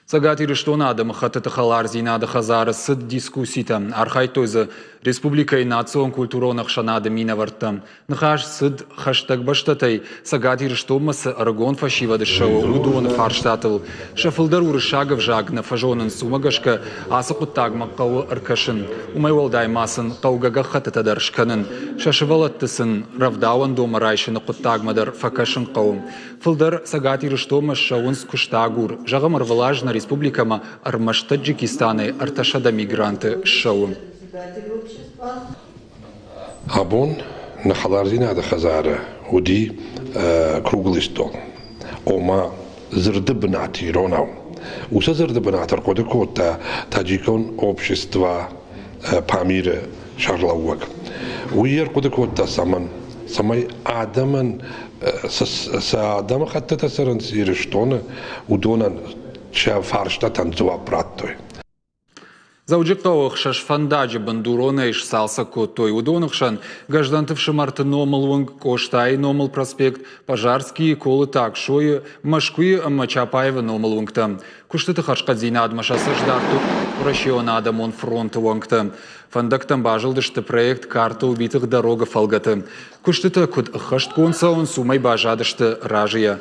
Цӕгат Ирыстоны адӕмыхӕттыты хӕлардзинады хӕдзары цыд дискусситӕ. Архайдтой дзы республикӕйы национ-культурон ӕхсӕнады минӕвӕрттӕ. Ныхас цыд хӕстӕг бӕстӕтӕй Цӕгат Ирыстонмӕ цы ӕрыгон фӕсивӕд ссӕуы, уыдоны фарстатыл. Сӕ фылдӕр уырыссаг ӕвзаг нӕ фӕзонынц, уымӕ гӕсгӕ ацы хъуыддагмӕ хъӕуы ӕркӕсын. Уымӕй уӕлдай ма сын хъӕугӕ гӕххӕттытӕ дӕр скӕнын. Сӕ сывӕллӕтты сын рӕвдауӕндонмӕ райсыны хъуыддагмӕ дӕр фӕкӕсын хъӕуы. Фылдӕр Цӕгат Ирыстонмӕ ссӕуынц куыстагур. Зӕгъӕм, ӕрвылаз нӕ республикӕмӕ ӕрмӕст Таджикистанӕй 300 мигранты ссӕуы. Абон нӕ хӕлардзинады хӕдзары уыди круглый стол, ома дзырды бынат иронау. Уыцы дзырды бынат ӕрхъуыды кодта таджикон общество Памиры сӕргълӕууӕг. Уый ӕрхъуыды кодта цӕмӕн? Цӕмӕй адӕмӕн цы адӕмыхӕттытӕ цӕрынц Ирыстоны, уыдонӕн сӕ фарстатӕн дзуапп радтой. Дзӕуджыхъӕуы ӕхсӕз фӕндаджы бындуронӕй сцалцӕг кодтой. Уыдоны хсӕн Гӕздӕнты фсымӕрты номыл уынг, Къостайы номыл проспект, Пожарскийы, Колыты Аксойы, Мӕскуыйы ӕмӕ Чапаевы номыл уынгтӕ. Куыстыты хӕрзхъӕддзинадмӕ сӕ цӕст дардтой Уӕрӕсейон адӕмон фронты уӕнгтӕ. Фӕндӕгтӕм базылдысты проект «Карта убитых дорог»-ы фӕлгӕты. Куыстытӕ куыд ӕххӕстгонд цӕуынц, уымӕй баззадысты разыйӕ.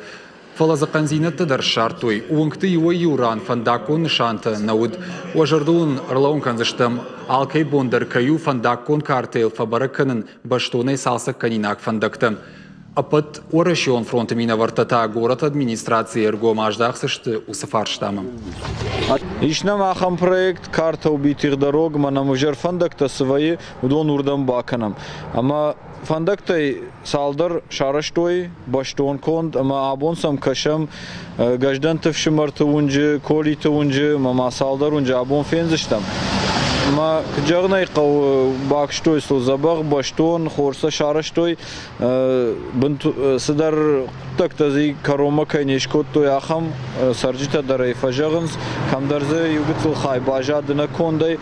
Фӕлӕ дзы хъӕндзинӕдтӕ дӕр ссардтой. Уынгты иуӕй-иу ран фӕндаггон нысантӕ нӕ уыд. Уӕ зӕрдыл уын ӕрлӕууын кӕндзыстӕм, алкӕй бон дӕр кӕй у фӕндаггон картӕйыл фӕбӕрӕг кӕнын бӕстонӕй цалцӕгкӕнинаг фӕндӕгтӕ. Ӕппӕт Уӕрӕсеон фронты минӕвӕрттӕ та горӕты администрацийы ӕргом аздахдзысты уыцы фарстамӕ. Ис нӕм ахӕм проект «Карта убитых дорог», мӕнӕ ӕвзӕр фӕндӕгтӕ цы вӕййы, уыдон уырдӕм бакӕнӕм. Ӕмӕ фӕндӕгтӕй цалдӕр сарӕзтой бӕстон конд ӕмӕ абон сӕм кӕсӕм Гӕздӕнты фсымӕрты уынджы, Колиты уынджы ӕмӕ ма цалдӕр уынджы абон фендзыстӕм. Ӕмӕ куыд зӕгъын ӕй хъӕуы, бакуыстой сыл дзӕбӕх, бӕстон, хорз сӕ сарӕзтой. Цыдӕр хъуыддӕгтӕ дзы кӕронмӕ кӕй не скодтой, ахӕм цӕрджытӕ дӕр ӕй фӕзӕгъынц. Кӕмдӕр дзы иу гыццыл хай баззад ӕнӕкондӕй.